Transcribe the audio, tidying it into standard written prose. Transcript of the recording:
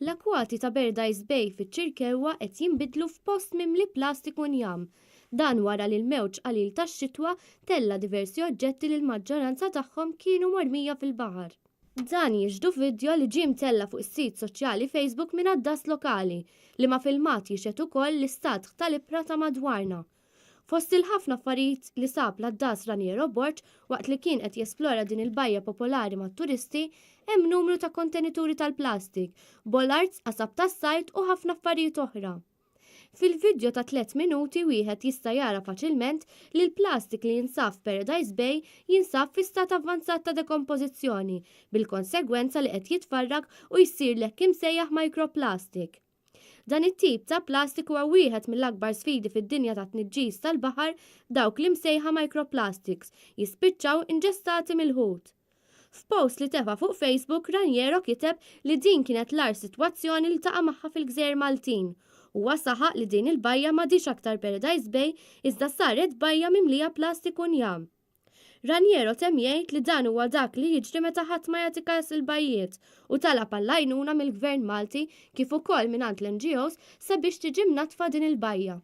L-akwati ta' Paradise Bay fiċ-Ċirkewwa qed jinbidlu f'post mimli plastik u njam. Dan wara li l-mewġ qalil tax-xitwa tella' diversi oġġetti li l-maġġoranza tagħhom kienu mormija fil-baħar. Dan jixhdu vidjo li ġie mtella' fuq is-sit soċjali Facebook minn għaddas lokali, liema filmat jixhed ukoll l-istat tal-ibħra ta' madwarna. Fost il-ħafna affarijiet li sab l-għaddas Raniero Borg waqt li kien qed jesplora din il-bajja popolari mat-turisti, hemm numru ta' kontenituri tal-plastik, bollards, qasab tas-sajd u ħafna affarijiet oħra. Fil-vidjo ta' tlett minuti wieħed jista' jara faċilment li l-plastik li jinsab f'Paradise Bay jinsab fi stat avvanzat ta' dekompożizzjoni bil-konsegwenza li qed jitfarrak u jsir l-hekk imsejjaħ microplastic. Dan it-tip ta' plastik huwa wieħed mill-akbar sfidi fid-dinja tat-tniġġis tal-baħar b'dawk l-imsejħa microplastics jispiċċaw inġestati mill-ħut. F'post li tefa' fuq Facebook, Raniero kiteb li din kienet l-agħar sitwazzjoni li ltaqa' magħha fil-gżejjer Maltin. Huwa saħaq li din il-bajja m'għadhiex aktar Paradise Bay iżda saret bajja mimlija plastik u njam. Raniero temm jgħid li dan huwa dak li jiġri meta ħadd ma jagħti kas il-bajjiet u talab għall-għajnuna mill-Gvern Malti kif ukoll mingħand l-NGOs sabiex tiġi mnaddfa din il-bajja.